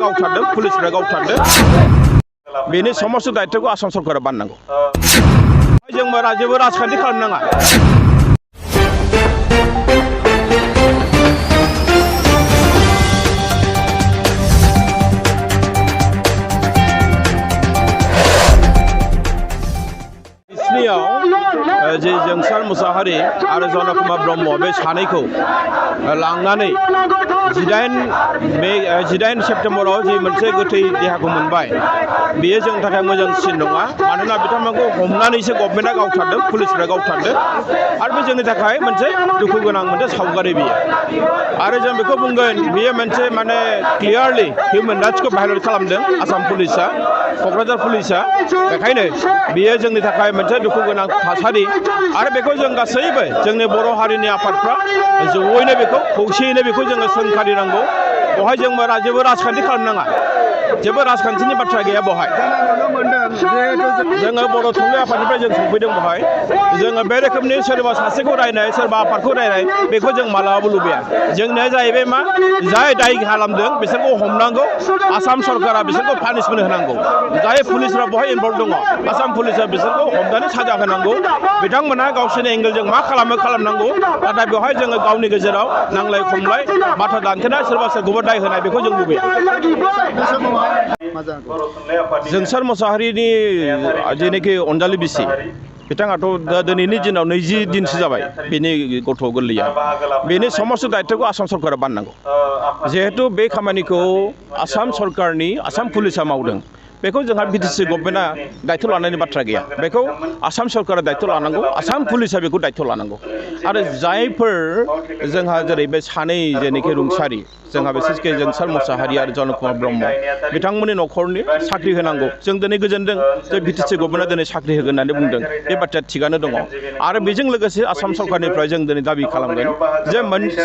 गावथारदों पुलिसफोरा गावथारदों बेनि समस्त दायित्वखौ आसाम सरकारा बाननांगौ जों जेबो राजखान्थि खालामनाङा जे जोंसार मुसाहारि आरो जनकुमार ब्रह्म बे सानैखौ लांनानै 18 सेप्तेम्बराव जि मोनसे गोथै देहाखौ मोनबाय बेयो जोंनि थाखाय मोजांसिन नङा मानोना बिथांमोनखौ हमनानैसो गभर्नमेन्टआ गावथारदों पुलिसफोरा गावथारदों आरो बे जोंनि थाखाय मोनसे दुखु गोनां मोनसे सावगारि बियो आरो जों बेखौ बुंगोन बेयो मोनसे माने क्लियारलि हिउमेन राइट्सखौ भायलेट खालामदों आसाम पुलिसआ क'क्राझार पुलिसआ बेखायनो बेयो जोंनि थाखाय मोनसे दुखु गोनां थासारि आरो बेखौ जों गासैबो जोंनि बर' हारिनि आफादफ्रा जयैनो बेखौ खौसेयैनो बेखौ जोङो सोंखारिनांगौ बेवहाय जों जेबो राजखान्थि खालामनाङा जेबो राजखान्थिनि बाथ्रा गैया बेवहाय जोङो बर' थुनलाइ आफादनिफ्राय जों सफैदों बेवहाय जोङो बे रोखोमनि सोरबा सासेखौ रायनाय सोरबा आफादखौ रायनाय बेखौ जों मालाबाबो लुबैया जोंनिया जाहैबाय मा जाय दाय खालामदों बिसोरखौ हमनांगौ आसाम सरकारा बिसोरखौ पानिशमेन्ट होनांगौ जाय पुलिसफ्रा बेवहाय इनभल्भ दङ आसाम पुलिसआ बिसोरखौ हमनानै साजा होनांगौ बिथांमोनहा गावसोरनि एंगेलजों मा खालामनांगौ नाथाय बेवहाय जोङो गावनि गेजेराव नांलाय खमलाय बाथा दानथेनाय सोरबा सोरखौबा दाय होनाय बेखौ जों लुबैया जोंसार मुसाहारिनि जेनाखि अनजालि बिसि बिथाङाथ' दिनैनि दिनाव 20 दिनसो जाबाय बेनि गथ' गोरलैया बेनि समस्त दायित्वखौ आसाम सरकारा बाननांगौ जिहेतु बे खामानिखौ आसाम सरकारनि आसाम पुलिसआ मावदों बेखौ जोंहा बिटिसि गभर्नमेन्टआ दायित्व लानायनि बाथ्रा गैया बेखौ आसाम सरकारा दायित्व लानांगौ आसाम पुलिसआ बेखौ दायित्व लानांगौ आरो जायफोर जोंहा जेरै बे सानै जेनाखि रुंसारि जोंहा बिसेसके जोंसार मुसाहारि आरो जनकुमार ब्रह्म बिथांमोननि न'खरनि साख्रि होनांगौ जों दिनै गोजोनदों जे बिटिसि गभर्नमेन्टआ दिनै साख्रि होगोन होननानै बुंदों बे बाथ्राया थिगानो दङ आरो बेजों लोगोसे आसाम सरकारनिफ्राय जों दिनै दाबि खालामगोन जे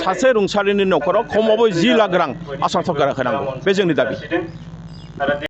सासे रुंसारिनि न'खराव खमावबो 10 लाख रां आसाम सरकारा होनांगौ बे जोंनि दाबि